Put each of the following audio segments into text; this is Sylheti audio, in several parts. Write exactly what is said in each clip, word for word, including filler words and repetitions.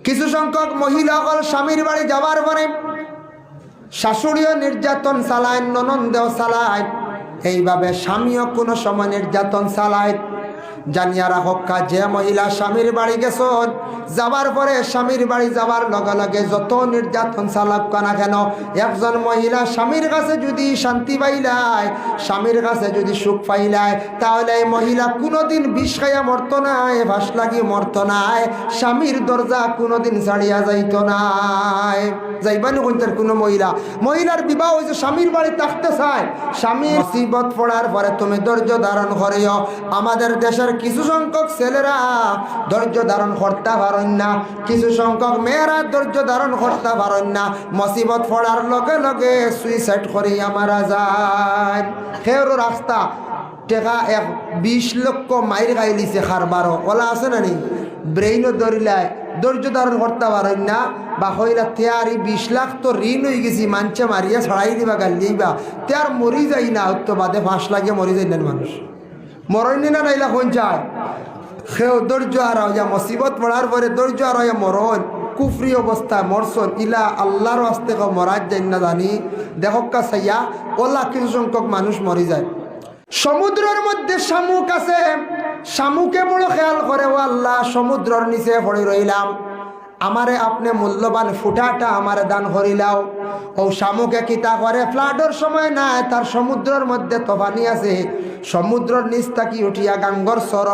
কিছু সংখ্যক মহিলা অকল স্বামীর বাড়ি যাওয়ার পরে শাশুড়িও নির্যাতন চালায়, ননদেও চালায়, এইভাবে স্বামীও কোনো সময় নির্যাতন চালায়। জানিয়া রাখউক্কা, যে মহিলা স্বামীর বাড়ি গেছইন, যাওয়ার পরে স্বামীর বাড়ি যাওয়ার লগে লগে যত নির্যাতন চালাউক্কা না কেন, একজন মহিলা স্বামীর কাছে যদি শান্তি পাইলায়, স্বামীর কাছে যদি সুখ পাইলায়, তাহলে এই মহিলা কুনুদিন বিষ খাইয়া মরতো নায়, ফাঁস লাগি মরতো নায়, স্বামীর দরজা কুনুদিন ছাড়িয়া যাইতো নায়। যাইবানি কইনতার কুনু মহিলা, মহিলার বিবাহ অইছে, স্বামীর বাড়ি থাকতে চায়, স্বামীর মুসিবত পড়ার পরে তুমি ধৈর্য ধারণ করিও। আমাদের দেশের কিছু সংখ্যক ছেলেরা ধৈর্য ধারণ করতা পারইন না, কিছু সংখ্যক মেয়েরা ধৈর্য ধারণ করতা পারইন না, মুসিবত পড়ার লগে লগে সুইসাইড করিয়া মারা যায়। কেউর রাস্তা টেকা এক বিশ লক্ষ মাইর খাইলিছে কারবারও, অলা আছে না নি? ব্রেইনও ধরিলায়, ধৈর্য ধারণ করতা পারইন না, বা কইলা, "তে আর ই বিশ লাখ তো ঋণ অইগেছে, মানষে মারিয়া ছাড়াই দিবা, গাইল্লাইবা, তে আর মরি যাই না, অত বাদে ফাঁস লাগিয়া মরি যাইন না মানুষ, মরইন না, নাইলা কইন চায়।" কেউ ধৈর্য হারা অইয়া, মুসিবত পড়ার পরে ধৈর্য হারা অইয়া মরইন, কুফরি অবস্থায় মরছইন, ইলা আল্লাহর ওয়াস্তে কেউ মরাত যাইন না জানি। দেখউক্কা চাইয়া, অলা কিছু সংখ্যক মানুষ মরি যায়। সমুদ্রর মধ্যে শামুক আছে, শামুকে বড় খেয়াল করে, "ও আল্লাহ, সমুদ্রর নিচে পড়ি রইলাম, আমারে আপনে মূল্যবান ফুটাটা আমারে দান করিলাও।" অউ শামুকে কিতা করে, ফ্লাডর সময় নায়, তার সমুদ্রর মধ্যে তো পানি আছে, সমুদ্রর নিচ থাকি উঠিয়া গাঙ্গর সর,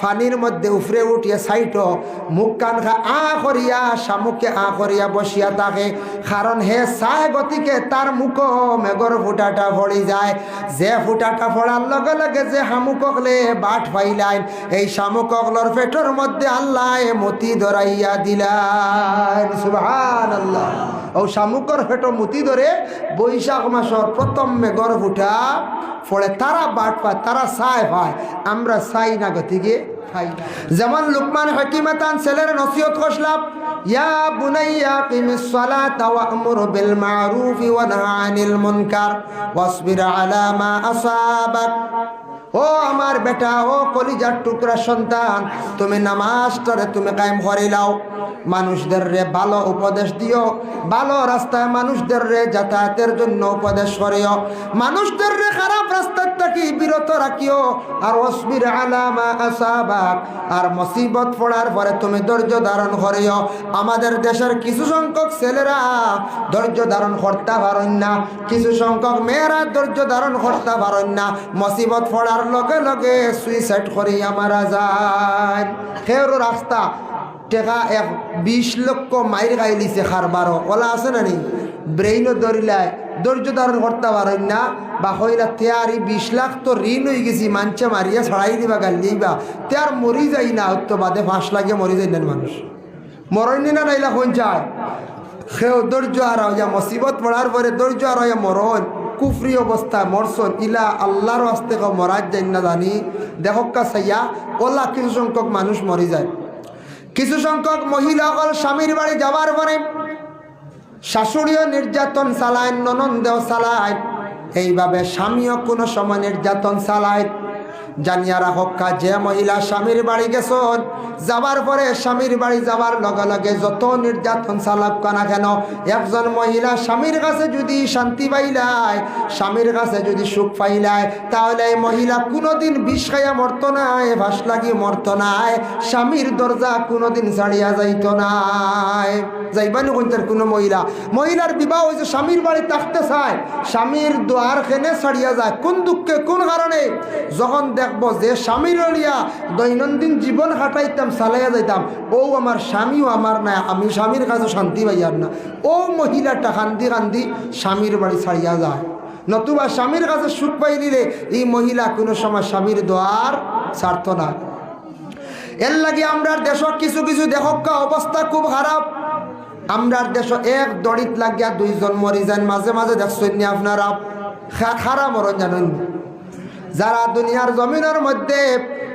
পানির মধ্যে উফরে উঠিয়া সাইটো, মুখখান খা-, আ করিয়া, শামুকে আ করিয়া বসিয়া থাকে, কারণ হে চায় গতিকে তার মুখো মেঘর ফুটাটা পড়ি যায়। যে ফুটাটা পড়ার লগে লগে যে শামুক অকলে বাট পাইলাইন, এই শামুক অকলর পেটর মধ্যে আল্লায় মতি ধরাইয়া দিলাইন। সুবহানাল্লাহ। অউ শামুকর পেটো মতি ধরে, বৈশাখ মাসর প্রথম মেঘর ফুটা পড়ে, তারা বাট পায়, তারা চায় পায়, আমরা চাই না গতিকে পাই না। যেমন লুকমান হাকিমে তান ছেলেরে নসিহত করছলা, "ইয়া বুনাইয়া আকিমিস সালাতা ওয়া'মুর বিল মা'রুফি ওয়া নাহি আনিল মুনকার ওয়াসবির আলা মা আসাবাক।" ও আমার বেটা, ও কলিজার টুকরা সন্তান, তুমি নামাজটারে তুমি কায়েম করিলাও। মানুষদেররে ভালো উপদেশ দিও, ভালো রাস্তায় মানুষদেররে যাতায়াতের জন্য উপদেশ করিও, মানুষদেররে খারাপ রাস্তার থাকি বিরত রাখিও। আর ওয়াসবির আলা মা আসাবাক, আর মুসিবত পড়ার পরে তুমি ধৈর্য ধারণ করিও। আমাদের দেশের কিছু সংখ্যক ছেলেরা ধৈর্য ধারণ করতা পারইন না, কিছু সংখ্যক মেয়েরা ধৈর্য ধারণ করতা পারইন না, মুসিবত পড়ার লগে লগে সুইসাইড করিয়া মারা যায়। কেউর রাস্তা টেকা এক বিশ লক্ষ মাইর খাইলিছে কারবারও, অলা আছে না নি? ব্রেইনও ধরিলায়, ধৈর্য ধারণ করতা পারইন না, বা কইলা, "তে আর ই বিশ লাখ তো ঋণ অইগেছে, মানষে মারিয়া ছাড়াই দিবা, গাইল্লাইবা, তে আর মরি যাই না, অত বাদে ফাঁস লাগিয়া মরি যাইন না মানুষ, মরইন না, নাইলা কইন চায়।" কেউ ধৈর্য হারা অইয়া, মুসিবত পড়ার পরে ধৈর্য হারা অইয়া মরইন, কুফরি অবস্থায় মরছইন, ইলা আল্লাহর ওয়াস্তে কেউ মরাত যাইন না জানি। দেখউক্কা চাইয়া, অলা কিছু সংখ্যক মানুষ মরি যায়। কিছু সংখ্যক মহিলা অকল স্বামীর বাড়ি যাওয়ার পরে শাশুড়িও নির্যাতন চালায়, ননদেও চালায়, এইভাবে স্বামীও কোনো সময় নির্যাতন চালায়। জানিয়া রাখউক্কা, যে মহিলা স্বামীর বাড়ি গেছইন, যাওয়ার পরে স্বামীর বাড়ি যাওয়ার লগে লগে যত নির্যাতন চালাউক্কা না কেন, একজন মহিলা স্বামীর কাছে যদি শান্তি পাইলায়, স্বামীর কাছে যদি সুখ পাইলায়, তাহলে এই মহিলা কুনুদিন বিষ খাইয়া মরতো নায়, ফাঁস লাগি মরতো নায়, স্বামীর দরজা কুনুদিন ছাড়িয়া যাইতো নায়। যাইবানি কইনতার কুনু মহিলা, মহিলার বিবাহ অইছে, স্বামীর বাড়ি থাকতে চায়, স্বামীর দুয়ার কেনে ছাড়িয়া যায়, কুন দুঃখে, কুন কারণে? যখন দেখবো যে স্বামীরে লইয়া দৈনন্দিন জীবন কাটাইতাম, চালাইয়া যাইতাম, অউ আমার স্বামীও আমার নায়, আমি স্বামীর কাছে শান্তি পাইয়ার না, অউ মহিলাটা কান্দি কান্দি স্বামীর বাড়ি ছাড়িয়া যায়। নতুবা স্বামীর কাছে সুখ পাইলিলে ই মহিলা কুনু সময় স্বামীর দুয়ার ছাড়তো না। এরলাগি আমরার দেশো কিছু কিছু দেখউক্কা অবস্থা খুব খারাপ। আমরার দেশো এক দড়িত লাগিয়া দুইজন মরি যাইন, মাঝে মাঝে দেখছইন নি আপনারা? খা-, কারা মরইন জানইন নি? যারা দুনিয়ার জমিনর মধ্যে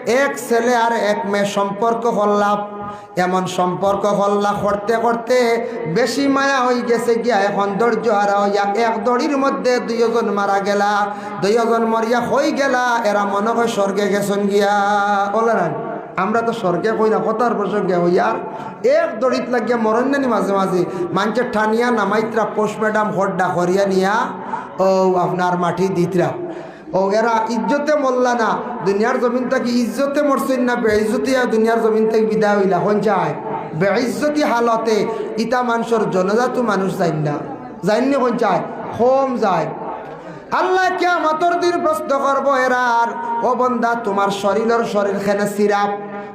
এক ছেলে আর এক মেয়ে সম্পর্ক করলা, এমন সম্পর্ক করলা, করতে করতে বেশি মায়া অইগেছে গিয়া, এখন ধৈর্য হারা অইয়া এক দড়ির মধ্যে দুইজন মারা গেলা, দুইজন মরিয়া কই গেলা, এরা মনে কয় স্বর্গে গেছইন গিয়া। অলা না নি? আমরা তো স্বর্গে কই না, কথার প্রসঙ্গে কই। আর এক দড়িত লাগিয়া মরইন না নি মাঝে মাঝে, মানষে টানিয়া নামাইতরা, পোস্টমর্টম খোদ্দা করিয়া নিয়া, ও আপনার মাটি দিতরা। ও এরা ইজ্জতে মরলা না, দুনিয়ার জমিন থাকি ইজ্জতে মরছইন না, বেইজ্জতি আর দুনিয়ার জমিন থাকি বিদায় অইলা। কইন চাই, বেইজ্জতি হালতে ইতা মানষর জানাজাত মানুষ যাইন না, যাইন নি কইন চাই, কম যায়। আল্লায় কিয়ামতর দিন প্রশ্ন করবো এরার, "ও বন্দা, তুমার শরীলর শরীল কেনে ছিরা?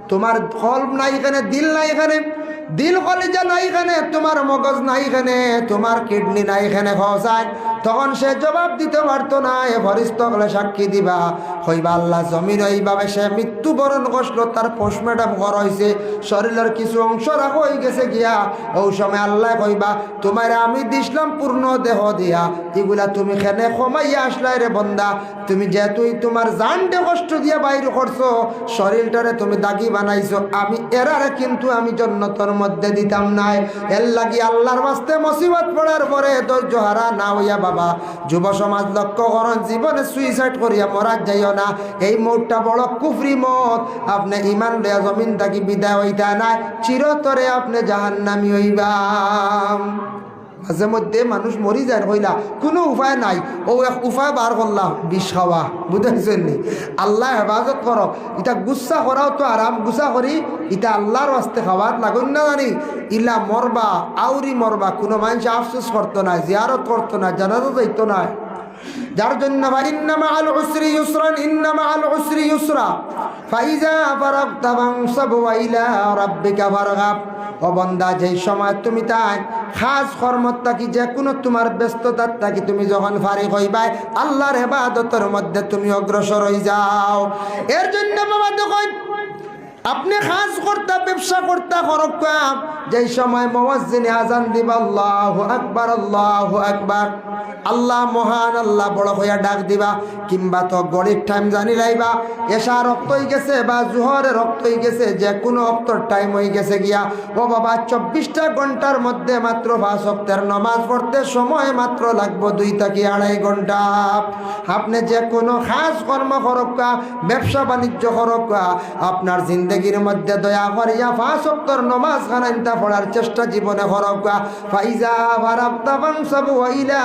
তুমার কলব নাই কেনে, দিল নাই কেনে, দিল কলিজা নাই কেনে, তুমার মগজ নাই কেনে, তুমার কিডনি নাই কেনে?" কও চাই। তখন সে জবাব দিতো পারতো নায়। এ ফিরিস্তা অকলে সাক্ষী দিবা, কইবা, "আল্লাহ, জমিনো এইভাবে সে মৃত্যুবরণ করছিল, তার পোস্টমর্টম করা অইছে, শরীলর কিছু অংশ রাখা অইগেছে গিয়া।" অউ সময় আল্লায় কইবা, "তুমারে আমি দিছলাম পূর্ণ দেহ দিয়া, ইগুলা তুমি কেনে কমাইয়া আছলায় রে বন্দা? তুমি যেহেতু তুমার জানরে কষ্ট দিয়া বাইর করছো, শরীলটারে তুমি দাগি বানাইছো, আমি এরারে কিন্তু আমি জন্নতর মধ্যে দিতাম নায়।" এরলাগি আল্লাহর ওয়াস্তে মুসিবত পড়ার পরে ধৈর্য হারা না অইয়া বাবা, যুব সমাজ লক্ষ্য করইন, জীবনে সুইসাইড করিয়া মরা যাইও না। এই মউতটা বড় কুফরি মউত। আপনে ইমান লইয়া জমিন থাকি বিদায় অইতা নায়, চিরতরে আপনে জাহান্নামী অইবা। মাঝে মধ্যে মানুষ মরি যায়, কইলা কুনু উপায় নাই, অউ এক উপায় বার করলা, বিষ খাওয়া। বুঝছইন নি? আল্লায় হেফাজত করউক। ইতা গুসা করাও তো হারাম, গুসা করি, ইতা আল্লাহর ওয়াস্তে খাওয়াত লাগইন না জানি। ইলা মরবা, আউরি মরবা, কুনু মানষে আফসোস করতো নায়, জিয়ারত করতো নায়, জানাজা যাইতো নায়। যার জন্য, "فإن مع العسر يسرا، إن مع العسر يسرا، فإذا فرغت فانصب وإلى ربك فارغب।" ও বন্দা, যেই সময় তুমি তাই কাজ কর্ম থাকি, যে কুনু তুমার ব্যস্ততা থাকি তুমি যখন ফারিগ অইবায়, আল্লাহর ইবাদতর মধ্যে তুমি অগ্রসর অইযাও। এর জন্য বাবা দেখইন, আপনে কাজ করতা, ব্যবসা করতা, করউক্কা, যেই সময় মুয়াজ্জিনে আজান দিবা, "আল্লাহু আকবার, আল্লাহু আকবার, আল্লাহ মহান, আল্লাহ বড়" কইয়া ডাক দিবা, কিংবা তো ঘড়ির টাইম জানি লাইবা, এশার অক্ত অইগেছে বা জোহরর অক্ত অইগেছে, যে কুনু অক্তর টাইম অইগেছে গিয়া, ও বাবা, চব্বিশটা ঘন্টার মধ্যে মাত্র পাঁচ অক্তর নমাজ পড়তে সময় মাত্র লাগবো দুই থাকি আড়াই ঘন্টা। আপনে যে কুনু কাজ কর্ম করউক্কা, ব্যবসা বাণিজ্য করউক্কা, আপনার জিন্দেগির মধ্যে দয়া করিয়া পাঁচ অক্তর নমাজ খানাইন্তা পড়ার চেষ্টা জীবনে করউক্কা। "فإذا فرغت فانصب وإلى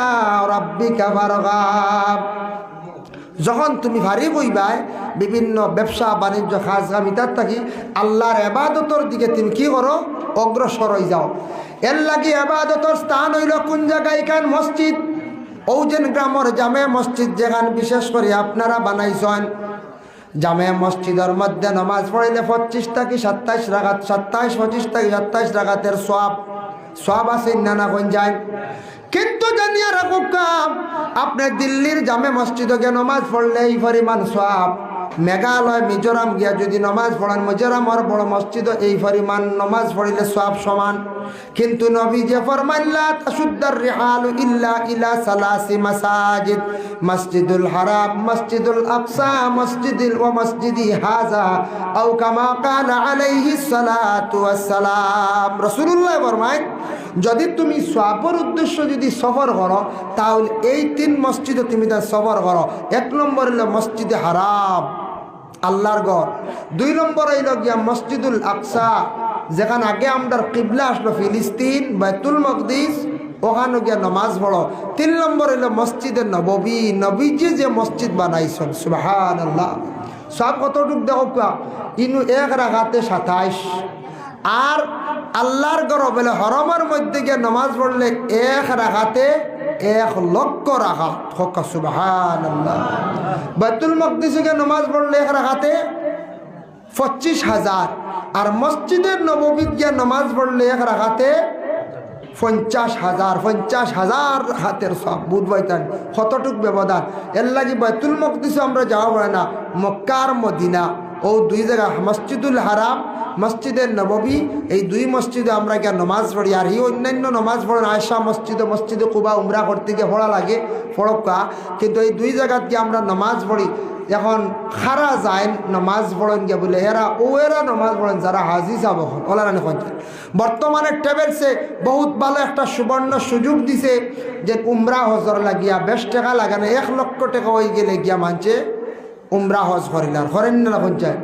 ربك فارغب।" যখন তুমি ফারিগ অইবায়, বিভিন্ন ব্যবসা বাণিজ্য কাজ কাম ইতার থাকি আল্লাহর ইবাদতর দিকে তুমি কি করো? অগ্রসর অইযাও। এরলাগি ইবাদতর স্থান অইলো কুন জাগা? ইখান মসজিদ। অউ যেন গ্রামর জামে মসজিদ যেখান বিশেষ করি আপনারা বানাইছইন, জামে মসজিদর মধ্যে নমাজ পড়িলে পঁচিশ থাকি সাতাইশ রাকাত, সাতাইশ, পঁচিশ থাকি সাতাইশ রাকাতর সওয়াব, সওয়াব আছে না, না কইন চাই? কিন্তু জানিয়া রাখউক্কা, আপনে দিল্লির জামে মসজিদো গিয়া নমাজ পড়লে এই পরিমাণ সওয়াব, মেঘালয়, মিজোরাম গিয়া যুদি নমাজ পড়েন, মিজোরামর বড় মসজিদো এই পরিমাণ নমাজ পড়িলে সওয়াব সমান। কিন্তু নবীজিয়ে ফরমাইলা, "لا تشد الرحال إلا إلى ثلاث مساجد، مسجد الحرام، مسجد الأقصى، مسجد، ومسجدي هذا، أو كما قال عليه الصلاة والسلام।" রাসূলুল্লায় ফরমাইন, যুদি তুমি সওয়াবর উদ্দেশ্য যুদি সফর করো, তাইলে এই তিন মসজিদো তুমি তার সফর করো। এক নম্বর অইলো মসজিদে হারাম, আল্লাহর ঘর। দুই নম্বর অইলো গিয়া মসজিদুল আকসা, যেখান আগে আমরার কিবলা আছলো ফিলিস্তিন, বাইতুল মকদিস, অখানো গিয়া নমাজ পড়ো। তিন নম্বর অইলো মসজিদে নববী, নবীজিয়ে যে মসজিদ বানাইছইন, সুবহানাল্লাহ। সওয়াব কতটুক দেখউক্কা, ইনো এক রাকাতে সাতাইশ। আর আল্লাহর ঘর, বলে, হরমর মধ্যে গিয়া নমাজ পড়লে এক রাকাতে এক লক্ষ রাকাত। কউক্কা সুবহানাল্লাহ। বাইতুল মকদিসো গিয়া নমাজ পড়লে এক রাকাতে পঁচিশ হাজার, আর মসজিদে নববীত গিয়া নমাজ পড়লে এক রাকাতে পঞ্চাশ হাজার, পঞ্চাশ হাজার রাকাতর সওয়াব। বুঝবায়তান কতটুক ব্যবধান। এরলাগি বাইতুল মকদিসো আমরা যাওয়া পড়ে না, মক্কা আর মদিনা, অউ দুই জাগা, মসজিদুল হারাম, মসজিদে নববী, এই দুই মসজিদো আমরা গিয়া নমাজ পড়ি। আর ই অইন্যান্য নমাজ পড়েন, আয়েশা মসজিদো, মসজিদে কুবা উমরা করতে গিয়া পড়া লাগে, পড়উক্কা, কিন্তু এই দুই জাগাত গিয়া আমরা নমাজ পড়ি। এখন কারা যাইন নমাজ পড়ইন গিয়া বলে, এরা, অউ এরা নমাজ পড়ইন যারা হাজি সাব অকল, অলারে নি কইন চাই। বর্তমানে ট্রাভেলসে বহুত ভালা একটা সুবর্ণ সুযোগ দিছে যে উমরা হজর লাগিয়া বেশ টেকা লাগে না, এক লক্ষ টেকা অইগেলে গিয়া মানষে উমরা হজ করিলার, করেন না, না কইন চাই?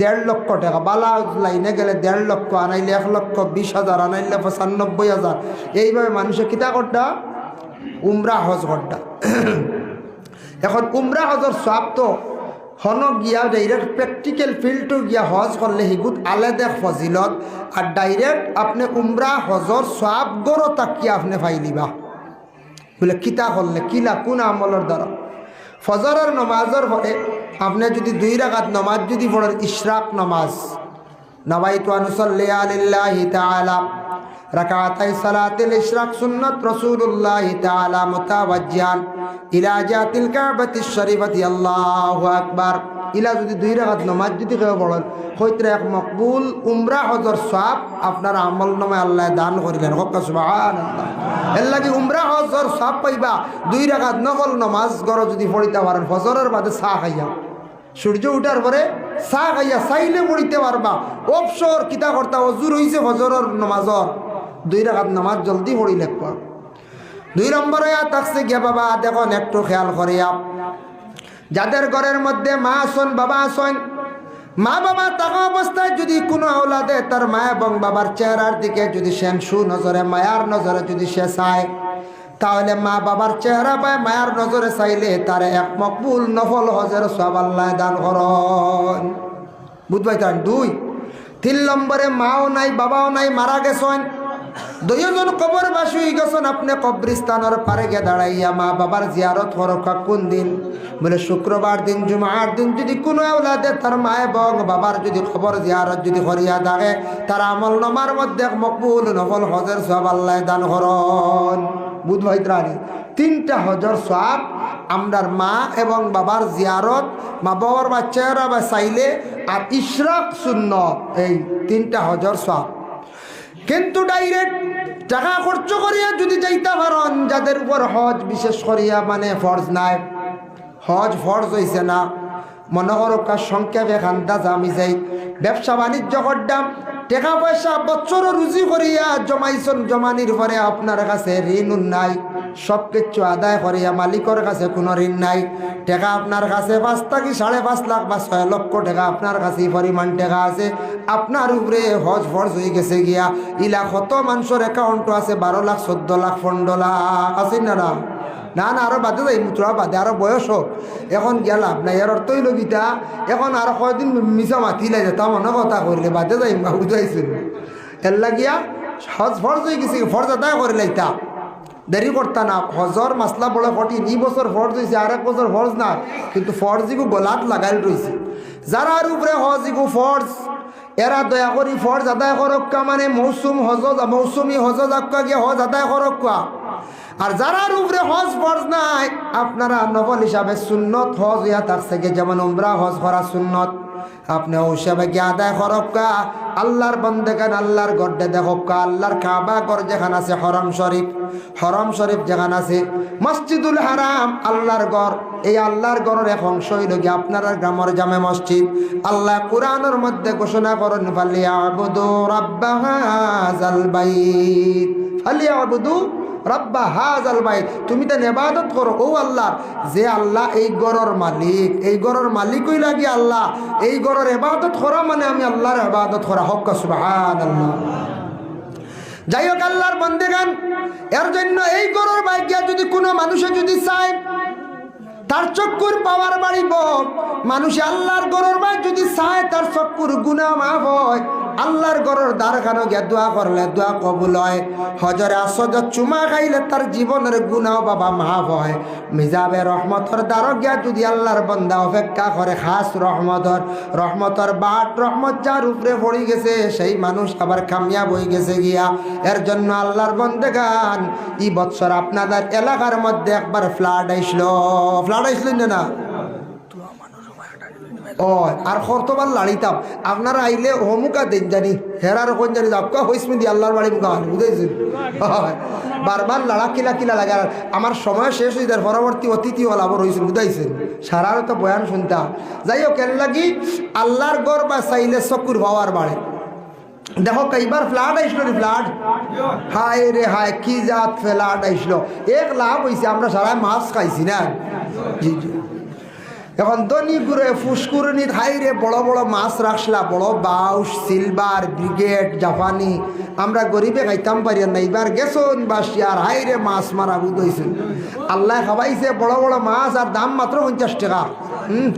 দেড় লক্ষ টেকা, বালা লাইনে গেলে দেড় লক্ষ, আনাইলে এক লক্ষ বিশ হাজার, আনাইলে পঁচানব্বই হাজার। এইভাবে মানুষে কিতা করতা? উমরা হজ করতা। এখন উমরা হজর সওয়াব তো হনো গিয়া direct practical field-ও গিয়া হজ করলে হিগুত আলাদা এক ফজিলত, আর direct আপনে উমরা হজর সওয়াব ঘরো থাকিয়া আপনে পাইলিবা। বুলে, কিতা করলে, কিলা, কুন আমলর দ্বারা? ফজরর নমাজর পরে আপনে যুদি দুই রাকাত নমাজ যুদি পড়েন, ইশরাক নমাজ, নাওয়াইতু আন উসাল্লিয়া লিল্লাহি তাআলা রাকাতাই সালাতিল ইশরাক সুন্নাত রাসূলুল্লাহি তাআলা মুতাওয়াজ্জিহান ইলা জিহাতিল কাবাতিশ শরীফাতি, আল্লাহু আকবার। ইলা যুদি দুই রাকাত নমাজ যুদি কেউ পড়েন, হইতরে এক মকবুল উমরা হজর সওয়াব আপনার আমল নামায় আল্লায় দান করিলেন। কউক্কা সুবহানাল্লাহ। এরলাগি উমরা হজর সওয়াব পাইবা দুই রাকাত নফল নমাজ ঘরো যুদি পড়িতা পারেন, ফজরর বাদে চা খাইয়া, সূর্য উঠার পরে চা খাইয়া চাইলে পড়িতা পারবা। অবসর কিতা করতা, অজু রইছে ফজরর নমাজর, দুই রাকাত নমাজ জলদি পড়িলাইবা। দুই নম্বর অইয়া থাকছে গিয়া বাবা, দেখইন একটু খেয়াল করিয়া, যাদের ঘরর মধ্যে মা আছইন, বাবা আছইন, মা বাবা থাকা অবস্থায় যুদি কুনু আওলাদে তার মা এবং বাবার চেহারার দিকে যুদি সেন সুনজরে, মায়ার নজরে যুদি সে চায়, তাহলে মা বাবার চেহারা বায় মায়ার নজরে চাইলে তারে এক মকবুল নফল হজর সওয়াব আল্লায় দান করইন। বুঝবায় তান দুই। তিন নম্বরে মাও নাই, বাবাও নাই, মারা গেছইন, দুইওজন কবরবাসী অইগেছইন, আপনে কবরস্থানর পারে গিয়া দাঁড়াইয়া মা বাবার জিয়ারত করউক্কা। কুন দিন? বুলে, শুক্রবার দিন, জুমার দিন যুদি কুনু আওলাদে তার মা এবং বাবার যুদি কবর জিয়ারত যুদি করিয়া থাকে, তার আমল নামার মধ্যে এক মকবুল নফল হজর সওয়াব আল্লায় দান করইন। বুঝবায় তান তিনটা হজর সওয়াব, আমরার মা এবং বাবার জিয়ারত, মা বাবার বাচ্চারা বা চাইলে, আর ইশরাক সুন্নাত, এই তিনটা হজর সওয়াব। কিন্তু direct টেকা খরচ করিয়া যুদি যাইতা পারইন, যাদের উপর হজ বিশেষ করিয়া মানে ফরজ নাই, হজ ফরজ অইছে না, মনো করউক্কা সংক্ষেপে আন্দাজ আমি যাই, ব্যবসা বাণিজ্য করতাম, টেকা পয়সা বছরো রুজি করিয়া জমাইছইন, জমানির পরে আপনার কাছে ঋণ নাই, সব কিচ্ছু আদায় করিয়া মালিকর কাছে কুনু ঋণ নাই, টেকা আপনার কাছে পাঁচ থাকি সাড়ে পাঁচ লাখ বা ছয় লক্ষ টেকা আপনার কাছে ই পরিমাণ টেকা আছে, আপনার উপরে হজ ফরজ অইগেছে গিয়া। ইলা কত মানষর account-ও আছে বারো লাখ, চৌদ্দ লাখ, পনরো লাখ, আছে না, না? না, না, আরো বাদে যাইমু, থুড়া বাদে, আরো বয়স অউক। এখন গিয়া লাভ নাই। এর অর্থ অইলো কিতা, এখন আরো কয়দিন মিছা মাতিলাই যেতা মনো কথা কইলে বাদে যাইমু, বুঝাইছইন? এরলাগিয়া হজ ফরজ অইগেছে, ফরজ আদায় করিলাইতা, দেরি করতা না। হজর মাসলা বড় কঠিন, ই বছর ফরজ অইছে, আরেক বছর ফরজ না, কিন্তু ফরজ ইগু গলাত লাগাইল রইছে। যারার উপরে হজ ইগু ফরজ, এরা দয়া করি ফরজ আদায় করউক্কা, মানে মৌসুম হজ, মৌসুমি হজ যাউক্কা গিয়া হজ আদায় করউক্কা। আর যারার উপরে হজ ফরজ নাই, আপনারা নফল হিসাবে সুন্নত হজ অইয়া থাকছে গিয়া, যেমন উমরা হজ করা সুন্নত, আপনে অউ হিসাবে গিয়া আদায় করউক্কা। আল্লার বন্দেগান আল্লার ঘররে দেখউক্কা, আল্লার কাবা ঘর যেখান আছে, হরম শরীফ, হরম শরীফ যেখান আছে, মসজিদুল হারাম, আল্লার ঘর, এই আল্লার ঘরর এক অংশ অইলো গিয়া আপনারার গ্রামর জামে মসজিদ। আল্লায় কুরআনর মধ্যে ঘোষণা করইন, "ফালিয়াবুদু রাব্বা হাযাল বাইত, ফালিয়াবুদু রাব্বা হাযাল বাইত।" তুমি তান ইবাদত করো অউ আল্লার, যে আল্লা এই ঘরর মালিক, এই ঘরর মালিক অইলা গিয়া আল্লা। এই ঘরর ইবাদত করা মানে আমি আল্লার ইবাদত করা। কউক্কা সুবহানাল্লাহ। যাই হউক, আল্লার বন্দেগান, এর জন্য এই ঘরর বায় গিয়া যুদি কুনু মানুষে যুদি চায়, তার চক্ষুর power বাড়িবো। মানুষে আল্লার ঘরর বায় যুদি চায়, তার চক্ষুর গুনা মাফ অয়। আল্লার ঘরর দ্বারখানো গিয়া দোয়া করলে দোয়া কবুল অয়। হজরে আসওয়াদো চুমা খাইলে তার জীবনর গুনাও বাবা মাফ অয়। মিজাবে রহমতর দ্বারো গিয়া যুদি আল্লার বন্দা অপেক্ষা করে, খাস রহমতর, রহমতর বাট, রহমত যার উপরে পড়ি গেছে, সেই মানুষ আবার কামিয়াব অইগেছে গিয়া। এর জন্য আল্লার বন্দেগান, ই বৎসর আপনাদের এলাকার মধ্যে একবার flood আইছলো, flood আইছলো না, না? ও, আর কতবার লাড়িতাম, আপনারা আইলে হমুকা দেইন জানি, হেরার কোন জানি, যাউক্কা হইস মিদি আল্লার বাড়ি মুখা হানি, বুঝাইছি? বারবার লাড়া কিলা কিলা লাগে। আর আমার সময় শেষ অইযার, পরবর্তী অতিথি অকল আবার অইছইন, বুঝাইছি? সারার তো বয়ান হুনতাম। যাই হউক, এরলাগি আল্লার ঘর বায় চাইলে চকুর power বাড়ে। দেখো, এইবার flood আইছলো নি, flood। হায় রে হায়, কি জাত flood আইছলো। এক লাভ অইছে, আমরা সারায় মাছ খাইছি না। জি, জি। এখন ধনী গুরে ফুসকুরনিত হাইরে বড় বড় মাছ রাখলা, বড় বাউস, সিলভার, ব্রিগেড, জাপানি। আমরা গরিবে খাইতাম পারিয়ার না, ইবার গেছইন বাসিয়ার হাইরে মাছ মারা বুঝ অইছে। আল্লায় খাওয়াইছে বড় বড় মাছ, আর দাম মাত্র পঞ্চাশ টেকা। হুম,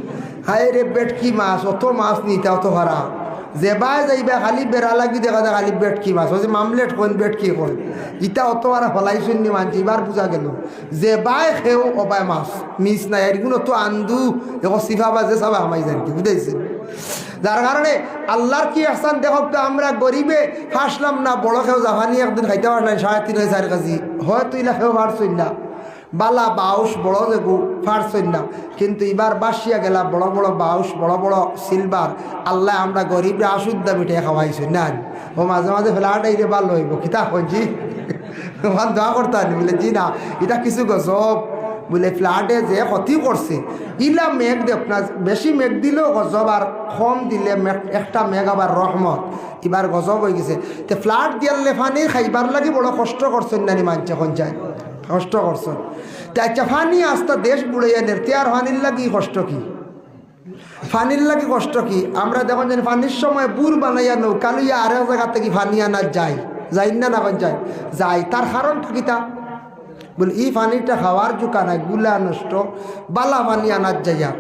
হাইরে বেটকি মাছ, অত মাছ নি ইতা অত খারা। যেবায় যাইবা খালি বেড়া লাগি দেখা যায় খালি বেটকি মাছ, অউ যে মামলেট কইন, বেটকি কইন, ইতা অত খারা ফালাইছইন নি মানষে, ইবার বুঝা গেল। যেবায় খেও অবায় মাছ, মিস নাই। এরগুন তো আন্দু, এখন সিফা বাজে সাবা হামাই যান কি, বুঝাইছে? যার কারণে আল্লার কি এহসান দেখউক্কা, আমরা গরিবে ফাসলাম না, বড় খেও জাপানি একদিন খাইতা পারলাম সাড়ে তিন অয় চাইর কেজি, হয়তো ইলা খেও পারছইন না। বালা বাউস বড় যেগু পারছইন না, কিন্তু ইবার বাসিয়া গেলা বড় বড় বাউস, বড় বড় সিলভার, আল্লায় আমরা গরিবরে আসুদ্দা মিঠাই খাওয়াইছইন না। অউ মাঝে মাঝে ফ্লাড আইলে ভালা অইবো, কিতা কইন জি? অখন দোয়া করতা নি, বুলে, "জি না, ইটা কিছু গজব।" বুলে, "ফ্লাডে যে ক্ষতি করছে, ইলা মেঘ দেখ না, বেশি মেঘ দিলেও গজব, আর কম দিলে মেঘ, একটা মেঘ আবার রহমত, ইবার গজব অইগেছে।" তে ফ্লাড দিয়ারলে পানি খাইবার লাগি বড় কষ্ট করছইন না নি মানষে, কইন চাইন? কষ্ট করছইন। তে আচ্ছা, পানি আস্তা দেশ বুড়াইয়া নের, তে আর পানির লাগি কষ্ট কি? পানির লাগি কষ্ট কি? আমরা দেখইন যেন পানির সময় বুর বানাইয়া নৌকা লইয়া আরেক জাগা থাকি পানি আনাত যাই, যাই না, না কইন যাই? যাই। তার কারণটা কিতা? বুলে, "ই পানিটা খাওয়ার জুকা নায়, গুলা নষ্ট, বালা পানি আনাত যাইয়ার।"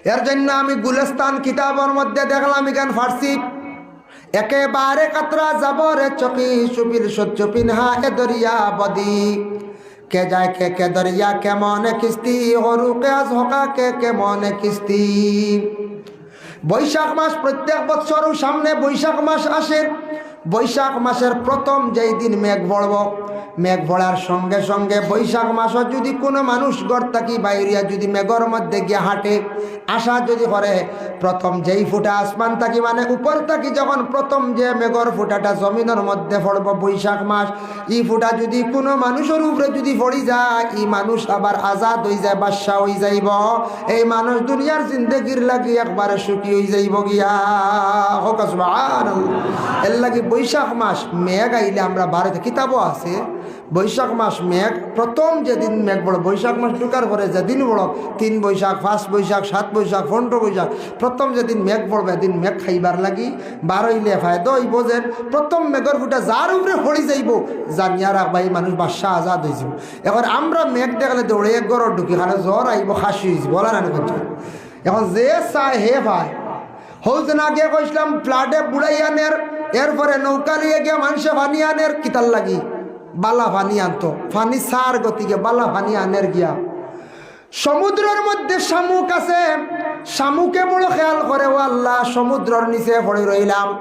এর জন্য আমি গুলিস্তান কিতাবর মধ্যে দেখলাম, ইখান পারছি, "একেবারে কাতরা যাবরে চকি, সুপিল সচ্চ পিনহা এ দরিয়া বদি।" কে যায় কে কে দরিয়া কেমনে কিস্তি, গরু কে আজ হকা কে কেমনে কিস্তি। বৈশাখ মাস প্রত্যেক বছরও সামনে বৈশাখ মাস আসে। বৈশাখ মাসের প্রথম যেই দিন মেঘ পড়ব, মেঘ পড়ার সঙ্গে সঙ্গে বৈশাখ মাসও যদি কোনো মানুষ ঘর থাকি বাইরিয়া যদি মেঘর মধ্যে গিয়া হাঁটে, আশা যদি করে, প্রথম যেই ফুটা আসমান থাকি, মানে উপর থাকি যখন প্রথম যে মেঘর ফুটাটা জমিনর মধ্যে পড়ব বৈশাখ মাস, ই ফুটা যদি কোনো মানুষর উপরে যদি পড়ি যায়, ই মানুষ আবার আজাদ অই যায়, বাদশা অই যাইব। এই মানুষ দুনিয়ার জিন্দেগির লাগি একবারে সুখী অই যাইব গিয়া। কউক্কা সুবহানাল্লাহ। এর লাগি বৈশাখ মাস মেঘ আইলে আমরা বাড়িতে, কিতাবও আছে, বৈশাখ মাস মেঘ, প্রথম যেদিন মেঘ পড়ে, বৈশাখ মাস ঢুকার পরে যেদিন পড়ে, তিন বৈশাখ, পাঁচ বৈশাখ, সাত বৈশাখ, পনেরো বৈশাখ, প্রথম যেদিন মেঘ পড়ব, এদিন মেঘ খাইবার লাগি বারইলে ফায়দা অইব। যে প্রথম মেঘর ফুটা যার উপরে পড়ি যাইব, জানিয়া রাখবা, ই মানুষ বাদশা আজাদ অই যাইব। এখন আমরা মেঘ দেখলে দৌড়ে এক ঘরো ঢুকি, কারণ জ্বর আইব, খাসি অই যাইব, বলা না নি? এখন যে চায় হে পায়। হউ যেন আগে কইছলাম, ফ্লাডে বুড়াইয়া নের, এরপরে নৌকা লইয়া গিয়া মানষে পানি আনের, কিতার লাগি? বালা পানি আনতো, পানি চার গতিকে বালা পানি আনের গিয়া। সমুদ্রর মধ্যে শামুক আছে, শামুকে বড় খেয়াল করে, "ও আল্লাহ, সমুদ্রর নিচে পড়ি রইলাম,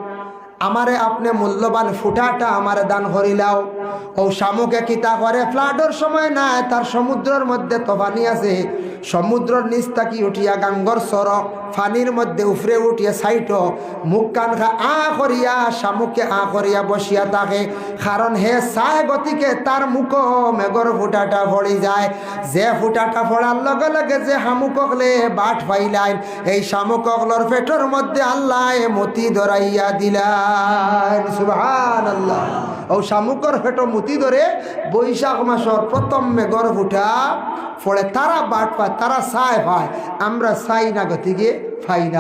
আমারে আপনে মূল্যবান ফুটাটা আমারে দান করিলাও।" অউ শামুকে কিতা করে, ফ্লাডর সময় নায়, তার সমুদ্রর মধ্যে তো পানি আছে, সমুদ্রর নিচ থাকি উঠিয়া গাঙ্গর সর পানির মধ্যে উপরে উঠিয়া সাইটো মুখখান খা আ করিয়া, শামুকে আ করিয়া বসিয়া থাকে, কারণ হে চায় গতিকে তার মুখো মেঘর ফুটাটা পড়ি যায়। যে ফুটাটা পড়ার লগে লগে যে শামুক অকলে বাট পাইলাইন, এই শামুক অকলর পেটর মধ্যে আল্লায় মতি ধরাইয়া দিলাইন। সুবহানাল্লাহ। অউ শামুকর পেটো মতি ধরে বৈশাখ মাসর প্রথম মেঘর ফুটা পড়ে, তারা বাট পায়, তারা চায় পায়, আমরা চাই না গতিকে পাই না।